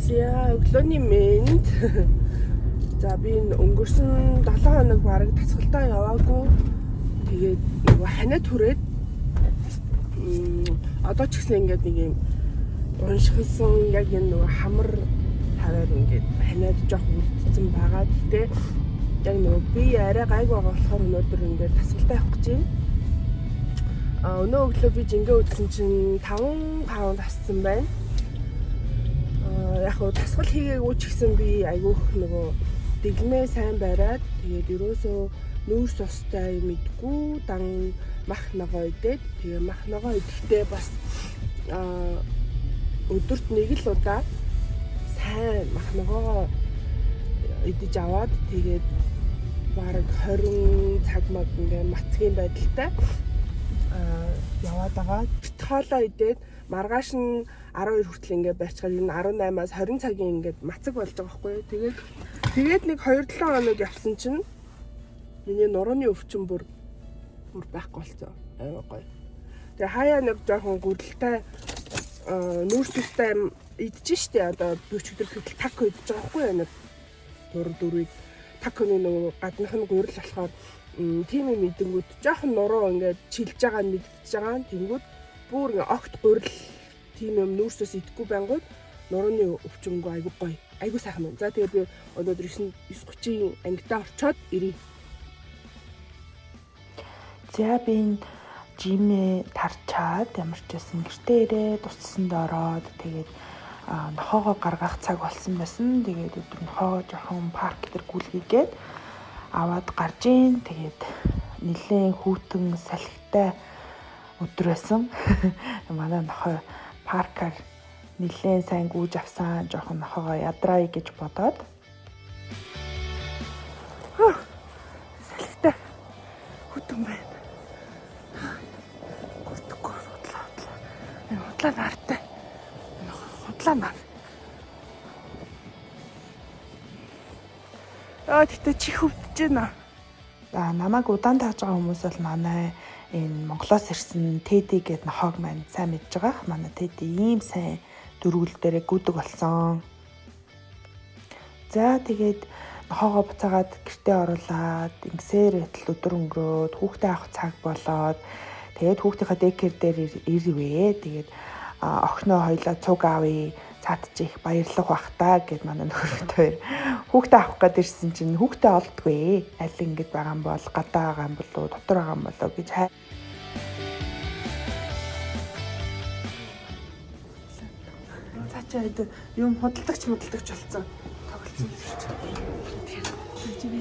За, өглөөний мэнд. За, би энэ өнгөрсөн 7 хоног бараг дасгалтаа яваагүй. Тэгээд нөгөө ханиад хүрээд одоо ч гэсэн ингээд нэг юм уншихсан, яг энэ нөгөө хамар хаваар ингээд ханиад жоох үлдсэн байгаа. Гэхдээ яг нөгөө би арай гайг байгаа болохоор өнөөдөр ингээд дасгалтаа явах гэж байна. А өнөө өглөө би жингээ үзсэн чинь 5 паунд хассан байна. А яг хуу дасгал хийгээгүй ч гэсэн би айгүйх нөгөө дэглэмээ сайн бариад, тэгээд ерөөсөө нүүрс устай юм идгүй, дан мах ногоо идээд, тэгээ мах ногоо идэхдээ бас өдөрт нэг л удаа сайн мах ногоогоо идэж аваад, тэгээд бараг 20 цаг маг ингээ мацгийн байдалтай яваад байгаа. Бит хоолоо идээд маргааш нь 12 хүртэл ингээ барьчихаар энэ 18-аас 20 цагийн ингээд мацаг болж байгаа байхгүй юу. Тэгээд нэг 2-7 хоног явсан чинь миний нурууны өвчин бүр бүр байхгүй болсон. Аймар гоё. Тэгээ хаяа нэг жоохон гүрэлтэй нүүрс устай юм идэж штэ, одоо би өчигдөр гэтэл тако идэж байгаа байхгүй юу, нэг 3 4-ийг таконы нөгөө гаднах нь гурил болохоор тийм юм идэнгүүт жоохон нуруу ингээд чилж байгаа нь мэддэж байгаа. Тэнгүүд бүр ингээ огт гурил, тийм юм, нүүрс ус идэхгүй байнгут нурууны өвчөнгөө айгу гоё. Айгу сайхан байна. За, тэгээд би өнөөдөр 9 9:30 ангидаа орчоод ирье. За, би энэ gym ээ тарчаад, ямар ч байсан гэртээ ирээд уцсанд ороод, тэгээд нохоогоо гаргах цаг болсон байсан. Тэгээд өдөр нохоогоо жоохон парк дээр гүйлгээгээд аваад гарч ийн. Тэгээд нэлээд хүйтэн салхитай өдөр байсан. Манай нохой паркаар нэлээд сайн гүйж авсан. Жоохон нохоогоо ядраая гэж бодоод. Салхитай хүйтэн байна. Гурдаггүй, худлаа худлаа. Энэ худлаа нартай. Энэ худлаа нар. Аа, тэгтээ чих хөвдөж байна. За, намайг удаан тааж байгаа хүмүүс бол манай энэ Монголоос ирсэн Теди гэдэг нохойг маань сайн мэдж байгаа. Манай Теди ийм сайн дөрвөл дээрээ гүйдэг болсон. За, тэгээд нохоогоо буцаагаад гэртээ оруулаад, ингэсээр байтал өдөр өнгөрөөд, хүүхдээ авах цаг болоод, тэгээд хүүхдийнхээ daycare дээр ирвээ. Тэгээд охиноо хоёлоо цуг авъя, цаад чи их баярлах бах та гэд манай нөхөр бид хоёр хүүхдээ авах гээд ирсэн чинь хүүхдээ олдгүй. Аль ингэж байгаа юм бол, гадаа байгаа юм болов уу, дотор байгаа юм болов гэж хай. Цаачаа хэд юм худалдагч мудалдагч болсон. Тоглолцсон зүрч. Тэгээд би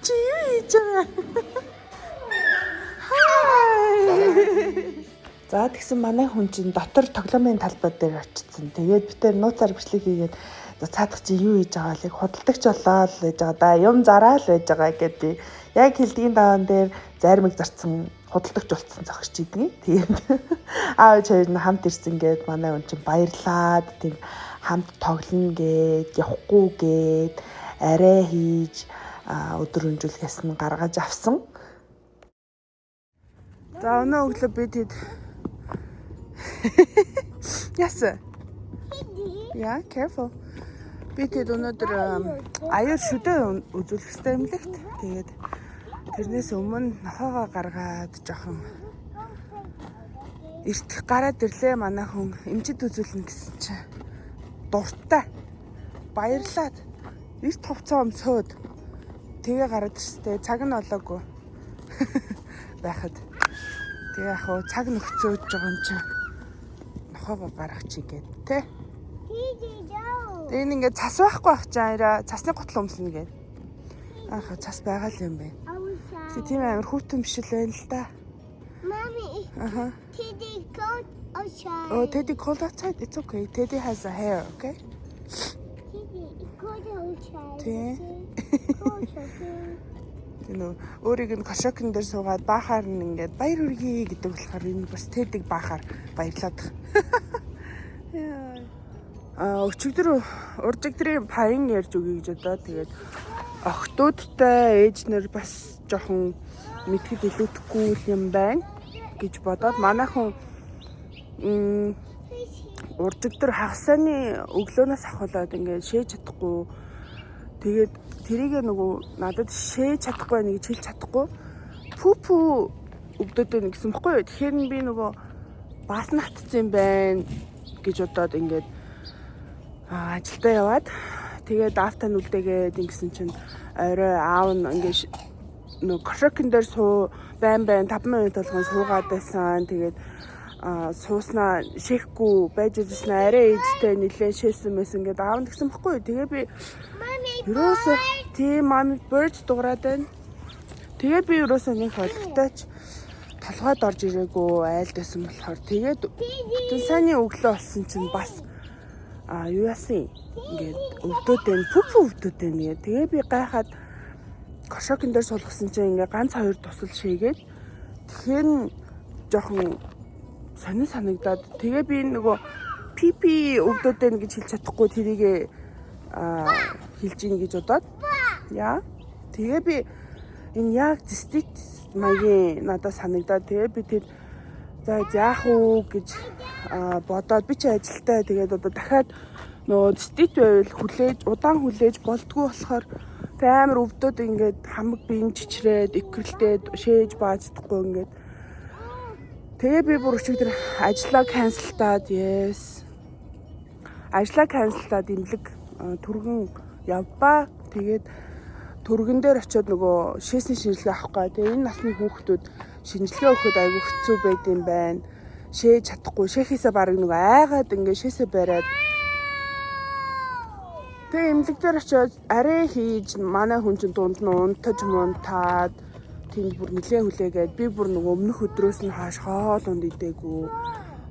чи юу хийж байгаа? Хай. За, тэгсэн манай хүн чинь дотор тоглоомын талбай дээр очсон. Тэгээд бид тэр нууцаар бичлэг хийгээд, за, цаадах чи юу хийж байгаа вэ? Худалдагч болоо л байж байгаа да. Юм зараа л байж байгаа гэдэг. Яг хилдгийн даваан дээр зайрмаг зарцсан худалдагч болцсон зогсож идэгий. Тэгээд аав ээж хоёр нь хамт ирсэн гээд манай хүн чинь баярлаад, тийм хамт тоглоно гээд явахгүй гээд арай хийж, өдөр өнжүүлэхээс нь гаргаж авсан. За, өнөө өглөө би тэд Яасан? Yeah, careful. Би тэд өнөөдөр аюул шүдэ үзүүлэх хэрэгтэй юм лэгт. Тэгээд тэрнээс өмнө нохоогоо гаргаад жоохон эрт гараад ирлээ манай хүн. Эмчид үзүүлнэ гэсэн чинь дуртай. Баярлаад эрт хувцас өмсөөд тэгээ гараад ирстэй, цаг нь олоогүй байхад. Тэгээ яг хуу цаг нөхцөөж байгаа юм чинь нохоогоо гаргачих гээд тэ. Тэгээ энэ ингээд цас байхгүй байх чинь аяра цасны гутал өмснө гээд. Аах, цас байгаа л юм байна. Тэгээ тийм амар хүйтэн биш л байна л да. Mommy, Teddy cold outside. Oh, Teddy cold outside. It's okay. Teddy has a hair, okay? Teddy cold outside. Тий. Cold okay. Тэр нөө өөрийг нь кошокн дээр суугаад баахаар нь ингээд баяр хүргэе гэдэг болохоор энэ бас Тедdig баахаар баярлаад. Яа. А өчигдөр уржигдрийн паян ярьж өгье гэж одоо тэгээд Охидуудтай ээж нар бас жоохон мэдэхэд илүүдэхгүй юм байна гэж бодоод манай хүн уржигдар хагасааны өглөөнөөс ахуулаад ингээд шээж чадахгүй. Тэгээд тэрийг нөгөө надад шээж чадахгүй байна гэж хэлж чадахгүй, poo poo өвдөд байна гэсэн бохгүй юу. Тэгэхээр би нөгөө баас нь хатцсан юм байна гэж бодоод ингээд ажилдаа яваад, тэгээд аавтай нь үлдээгээд ингэсэн чинь орой аав нь ингээд нөгөө кошокин дээр суу байн байн 5 минут болгон суугаад байсан. Тэгээд сууснаа шээхгүй байж ирсэн, арай ээжтэй нэлээд шээсэн байсан гэдэг аав нь гэсэн бохгүй юу. Тэгээ би ерөөсөө тийм mommy bird дуурайд байна. Тэгээ би ерөөсөө нэг холигтойч толгойд орж ирээгүй, айлд байсан болохоор. Тэгээд бүтэн сайнны өглөө болсон чинь бас юу яасан, ингээд өвдөд байна, poo poo өвдөд байна гэ. Тэгээ би гайхаад кошокин дээр суулгасан чинь ингээ ганц хоёр тусал шээгээд, тэгэхээр нь жоохон сонин санагдаад, тэгээ би нөгөө pee pee өвдөд байна гэж хэлж чадахгүй, тэрийгээ хэлж ийн гэж бодоод, яа, тэгээ би энэ яг цистит маягийн надад санагдаад, тэгээ би тэр за яах уу гэж бодоод, би чи ажилтай, тэгээд одоо дахиад нөгөө цистит байвал хүлээж, удаан хүлээж болдгоо болохоор тэг амар өвдөд, ингээд хамаг биеийн чичрээд, икрэлтээд, шээж бааж чадахгүй ингээд. Тэгээ би бүр өчигдөр ажлаа cancel таад, yes, ажлаа cancel таад эмнэлэг түргэн явбаа. Тэгээд түргэн дээр очиод нөгөө шээсний шинжилгээ авах га. Тэгээ энэ насны хүүхдүүд шинжилгээ өгөхөд айгүй хэцүү байд юм байна. Шээж чадахгүй, шээхээсээ бараг нөгөө айгаад ингээд шээсээ бариад. Тэгээ эмнэлэг дээр очиод арай хийж, манай хүн чинь дунд нь унтаж мунтаад, тэнд бүр нилээ хүлээгээд, би бүр нөгөө өмнөх өдрөөс нь хойш хоол унд идээгүй,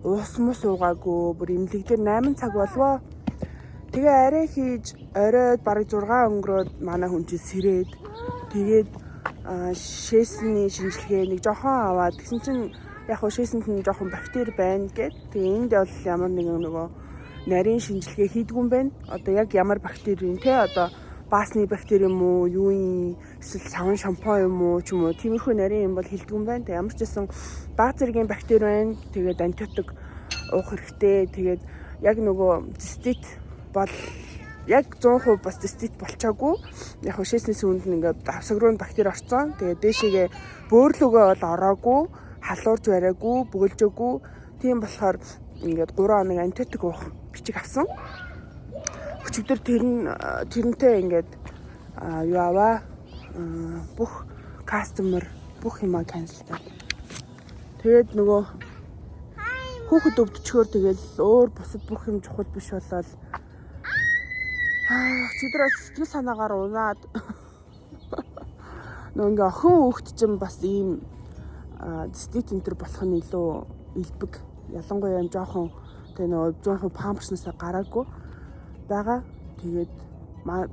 ус мус уугаагүй, бүр эмнэлэг дээр 8 цаг болвоо. Тэгээ арай хийж, оройд бараг 6 өнгөрөөд манай хүн чинь сэрээд, тэгээд шээсний шинжилгээ нэг жоохон аваад, тэгсэн чинь яг хуу шээсэнд нь жоохон бактери байна гэд. Тэгээ энд бол ямар нэгэн нөгөө нарийн шинжилгээ хийдгүй юм байна. Одоо яг ямар бактери юм те, одоо баасны бактери юм уу, юу юм, эсвэл саван шампунь юм уу ч юм уу, тиймэрхүү нарийн юм бол хэлдэггүй юм байна. Тэгээ ямар ч байсан баг зэргийн бактери байна. Тэгээд антибиотик уух хэрэгтэй. Тэгээд яг нөгөө цистит бол яг 100% бас цистит болчоогүй. Яг хөө шээсний сүүнд нь ингээд давсаг руу нь бактери орцсон. Тэгээд дээшээгээ бөөр лүүгээ бол ороогүй, халуурж бариагүй, бөөлжөөгүй. Тийм болохоор ингээд 3 хоног антибиотик уух бичиг авсан. Өчигдөр тэр нь тэрнтэй ингээд юу аваа, бүх customer, бүх юмаа cancel таад. Тэгээд нөгөө хүүхэд өвдчихөөр тэгэл өөр бусад бүх юм чухал биш болоод, өчигдөр бас сэтгэл санаагаар унаад, нөгөө ингээ охин хүүхэд чинь бас ийм цистит энэ төр болох нь илүү элбэг. Ялангуяа юм жоохон тэгээ нөгөө 100% памперснасаа гараагүй байгаа. Тэгээд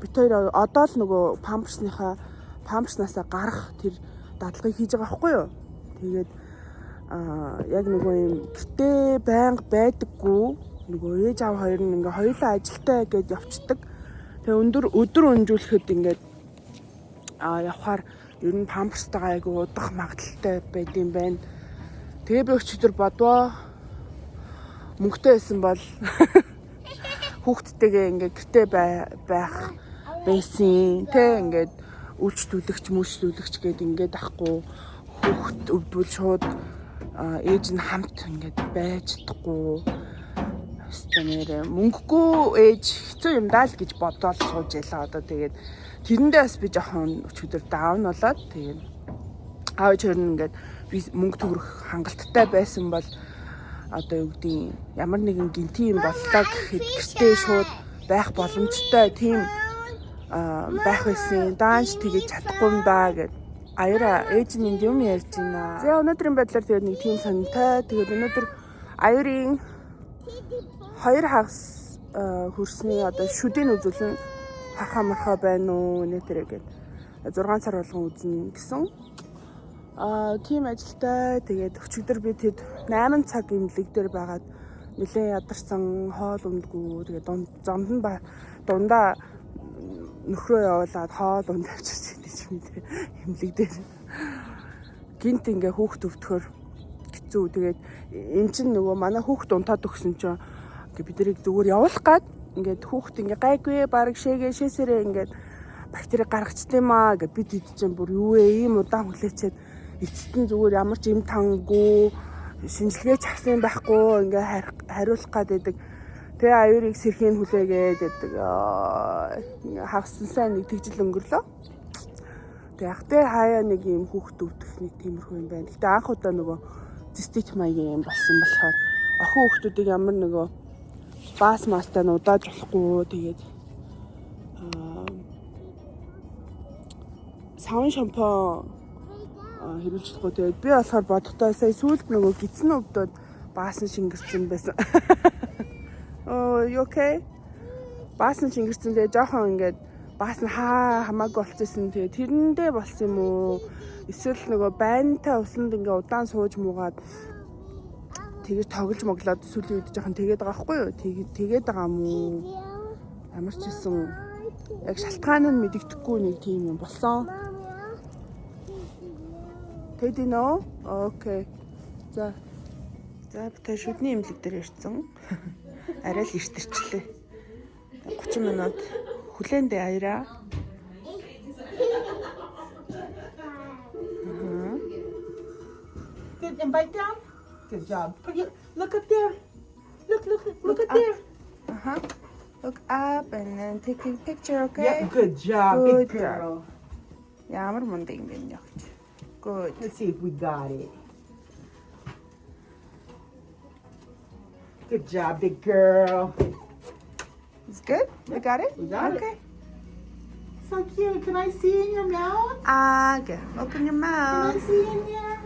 бид хоёр одоо л нөгөө памперснаасаа гарах тэр дадлагыг хийж байгаа байхгүй юу? Тэгээд яг нөгөө юм гэртээ байнга байдаггүй, нөгөө ээж аав хоёр нь ингээ хоёулаа ажилтай гэдээ явцдаг. Тэгээ өндөр өдөр өнжүүлэхэд ингээд явхаар ер нь памперстайгаа айгу удах магадлалтай байд юм байна. Тэгээ би өчигдөр бодвоо, мөнгөтэй байсан бол хүүхдтэйгээ ингээд гэртээ байх байсан тэ, ингээд үйлчлүүлэгч мүлчлүүлэгч гээд ингээд ахгүй, хүүхд өвдвөл шууд ээж нь хамт ингээд байж чадахгүй. Өстой нэрээ мөнгөгүй ээж хэцүү юм даа л гэж бодоод сууж ялаа одоо. Тэгээд тэрэндээ бас би жоохон өчигдөр down болоод, тэгээд аав ээж хоёр нь ингээд би мөнгө төгрөх хангалттай байсан бол одоо юу гэдгийг, ямар нэгэн гинти юм боллоо гэхэд гэртээ шууд байх боломжтой тийм байх байсан. Даанч тэгэж чадахгүй юм даа гэд. Аяра, ээж нь энд юм ярьж байна. За, өнөөдрийн байдлаар тэгээд нэг тийм сонинтой. Тэгээд өнөөдөр аюрын 2 хагас хөрсний одоо шүдийн үзүүлэн, хархаа мархаа байна уу нэ тэрэ гэд 6 сар болгон үзнэ гэсэн. Тийм ажилтай. Тэгээд өчигдөр би тэд 8 цаг эмнэлэг дээр байгаад нэлээд ядарсан, хоол ундгүй. Тэгээд замд нь дундаа Нөхрөө явуулаад хоол унд авчирч идэж юм те. Эмнэлэг дээр. Гинт ингээ хүүхд өвдөхөр хэцүү. Тэгээд эн чинь нөгөө манай хүүхд унтаад өгсөн чинь ингээ бид нарыг зүгээр явуулах гад ингээд хүүхд ингээ гайгүй бараг шээгээ шээсэрээ ингээд бактери гаргачихсан юм аа гэд бид ид чинь бүр юу вэ, ийм удаан хүлээчээд эцэст нь зүгээр ямар ч юм тангүй, шинжилгээч авсан юм байхгүй, ингээ хариулах гад байдаг. Тэгээ аюурыг сэрхийн хүлээгээд байдаг. Хагас сайн нэг тэгжил өнгөрлөө. Тэг яг тэ хаяа нэг юм хүүхд өвдөх нэг тиймэрхүү юм байна. Гэтэ анх удаа нөгөө цистит маягийн юм болсон болохоор охин хүүхдүүдийг ямар нөгөө баас мастай нь удааж болохгүй, тэгээд савн шампунь хэрүүлж чадахгүй. Тэгээд би болохоор бодохдоо сая сүүлд нөгөө гидсэн өвдөд баасан шингэрсэн байсан. Oh, you okay? Баасан шингэрсэн, тэгээд жоохон ингээд баасан хаа хамаагүй болчихсон. Тэгээд тэрэндээ болсон юм уу? Эсвэл нөгөө байнтай усанд ингээ удаан сууж муугаад тэгэж тоглож моглоод сүүлийн үед жоохон тэгээд байгаа байхгүй юу? Тэгээд тэгээд байгаа юм уу? Ямар ч гэсэн яг шалтгаан нь мэдэгдэхгүй нэг тийм юм болсон. Teddy, no? Okay. За. За, бид хоёр шүдний эмнэлэг дээр ирсэн. Арай л эртэрчлээ. 30 минут хүлээндээ аяра. Good. And bite down. Good job. Put your look up there. Look, look, look up there. Аха. Look up and then take a picture, okay? Yep. Good job. Good Big girl. Ямар мундаг юм бэ энэ явч. Good. Let's see if we got it. Good job, big girl. It's good? We got it? We got it. Okay. So cute. Can I see in your mouth? Ah, good. Open your Can I mouth. see in there?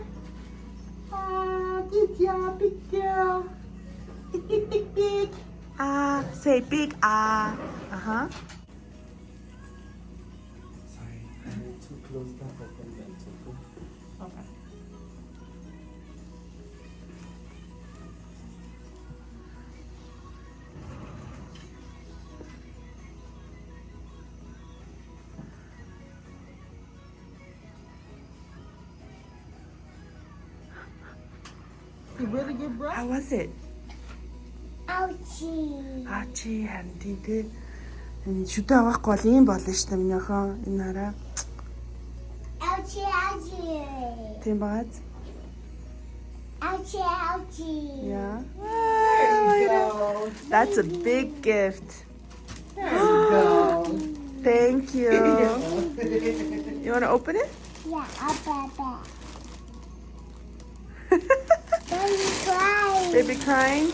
Ah, good job, big girl. Big, big, big, big. Ah, say big ah. Uh-huh. Sorry, I need to close that, open that. Okay. Okay. You really good brush? How was it? Ouchie. Аа, чи харин тийм те. Энэ шүдэ авахгүй бол ийм болно шүү дээ, миний охин. Энэ хараа. Ouchie, ouchie. Тийм багаз. Ouchie, ouchie. Yeah. There you go. That's a big gift. There you go. Thank you. You want to open it? Yeah, up, up, up. Baby crying. Baby crying.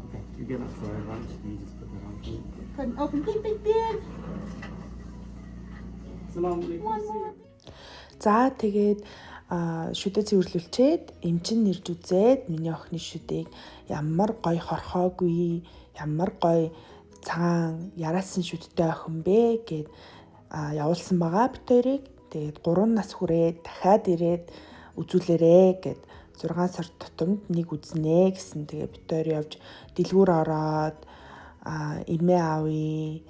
Okay, you get up for a lunch and you just put that on for me. Couldn't open. Big, big, big. Salam alaikum. One more. За, тэгээд шүдэ цэвэрлүүлчээд эмчин нэрж үзээд миний охины шүдийг ямар гоё хорхоогүй, ямар гоё цагаан яраасан шүдтэй охин бэ гэд явуулсан байгаа бид хоёрыг. Тэгээд 3 нас хүрээд дахиад ирээд үзүүлээрэ гэд, 6 сар тутамд нэг үзнэ гэсэн. Тэгээд бид хоёр явж дэлгүүр ороод эмээ авъя,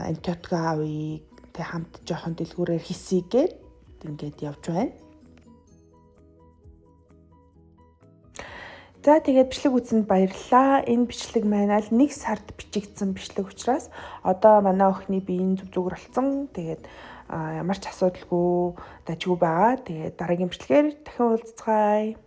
антибиотик авъя, тэг хамт жоохон дэлгүүрээр хийсье гээд ингээд явж байна. За, тэгээд бичлэг үзсэнд баярлалаа. Энэ бичлэг маань аль нэг сард бичигдсэн бичлэг учраас одоо манай охины биеийн зүг зүгээр болсон. Тэгээд ямар ч асуудалгүй, дажгүй байгаа. Тэгээд дараагийн бичлэгээр дахин уулзцгаая.